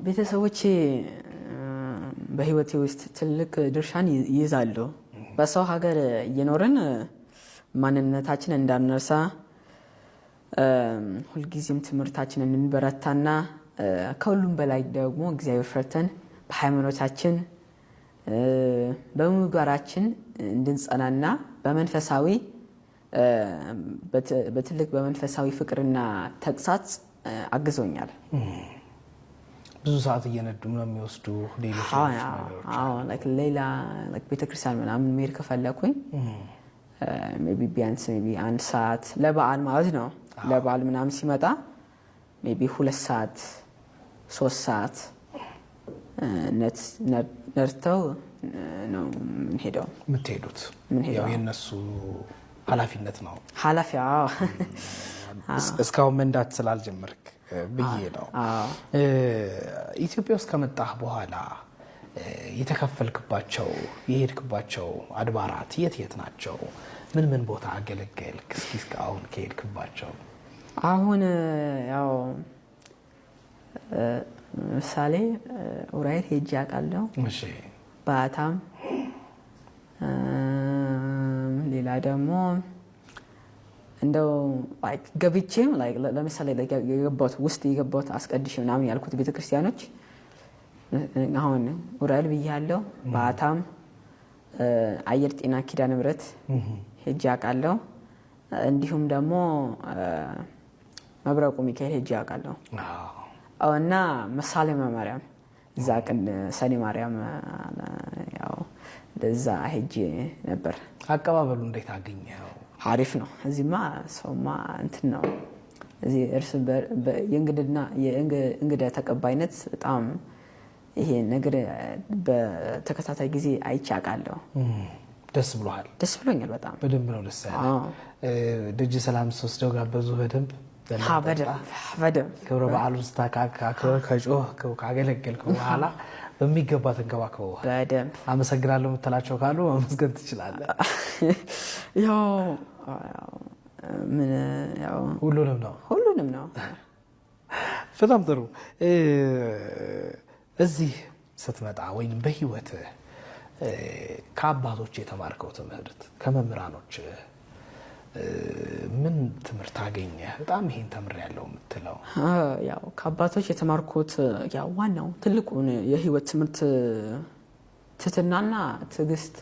ቤተሰቦቼ በህይወቴ ውስጥ ትልቅ ድርሻን ይይዛሉ። በሰው ሀገር እየኖርን ማንነታችን እንዳንረሳ፣ ሁልጊዜም ትምህርታችን እንድንበረታና ከሁሉም በላይ ደግሞ እግዚአብሔር ፈርተን በሃይማኖታችን በምግባራችን እንድንጸናና በመንፈሳዊ በትልቅ በመንፈሳዊ ፍቅርና ተግሳጽ አግዞኛል። ብዙ ሰዓት እየነዱ ነው የሚወስዱ ሌሎች ነገሮች። ሌላ ቤተክርስቲያን ምናምን መሄድ ከፈለኩኝ maybe ቢያንስ maybe አንድ ሰዓት ለበዓል ማለት ነው። ለበዓል ምናምን ሲመጣ maybe 2 ሰዓት 3 ሰዓት ነድተው ነው የምንሄደው። የምትሄዱት ያው የእነሱ ኃላፊነት ነው። ኃላፊ እስካሁን መንዳት ስላልጀመርክ ብዬ ነው። ኢትዮጵያ ውስጥ ከመጣህ በኋላ የተከፈልክባቸው የሄድክባቸው አድባራት የት የት ናቸው? ምን ምን ቦታ አገለገልክ? እስኪ እስካሁን ከሄድክባቸው። አሁን ያው ምሳሌ ኡራኤል ሄጄ አውቃለሁ። ባታም፣ ሌላ ደግሞ እንደው ገብቼም ለምሳሌ የገባሁት ውስጥ የገባሁት አስቀድሼ ምናምን ያልኩት ቤተክርስቲያኖች አሁን ኡራኤል ብያለሁ፣ ባታም፣ አየር ጤና ኪዳነ ምሕረት ሄጄ አውቃለሁ። እንዲሁም ደግሞ መብረቁ ሚካኤል ሄጄ አውቃለሁ እና መሳለሚያ ማርያም እዛ ቅን ሰኔ ማርያም ያው እዛ ሄጄ ነበር። አቀባበሉ እንዴት አገኘኸው? አሪፍ ነው። እዚህማ ሰውማ እንትን ነው። እዚህ እርስ የእንግዳ ተቀባይነት በጣም ይሄ ነገር በተከታታይ ጊዜ አይቼ አውቃለሁ። ደስ ብሎሃል? ደስ ብሎኛል በጣም። በደንብ ነው ደስ ያለ። ደጅ ሰላም ስትወስደው ጋበዙ በደንብ? በደንብ። ክብረ በዓሉን ስታከብር ከጮህ ካገለገልክ በኋላ በሚገባ ተንከባክበውሃል። በደንብ። አመሰግናለሁ የምትላቸው ካሉ መመስገን ትችላለህ። ያው ምን ያው ሁሉንም ነው። ሁሉንም ነው። በጣም ጥሩ። እዚህ ስትመጣ ወይም በህይወት ከአባቶች የተማርከው ትምህርት፣ ከመምህራኖች ምን ትምህርት አገኘህ? በጣም ይሄን ተምሬያለሁ የምትለው? ያው ከአባቶች የተማርኩት ያው ዋናው ትልቁን የህይወት ትምህርት ትህትናና ትዕግስት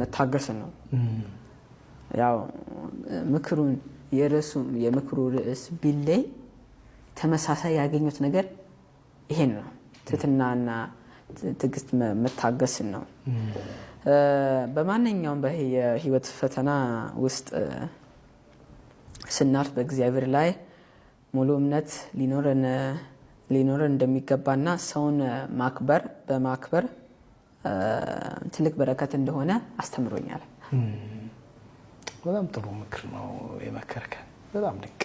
መታገስን ነው። ያው ምክሩን የርዕሱ የምክሩ ርዕስ ቢለይ ተመሳሳይ ያገኙት ነገር ይሄን ነው። ትህትናና ትዕግስት መታገስን ነው። በማንኛውም የህይወት ፈተና ውስጥ ስናልፍ በእግዚአብሔር ላይ ሙሉ እምነት ሊኖረን እንደሚገባና ሰውን ማክበር በማክበር ትልቅ በረከት እንደሆነ አስተምሮኛል። በጣም ጥሩ ምክር ነው የመከርከን። በጣም ድንቅ።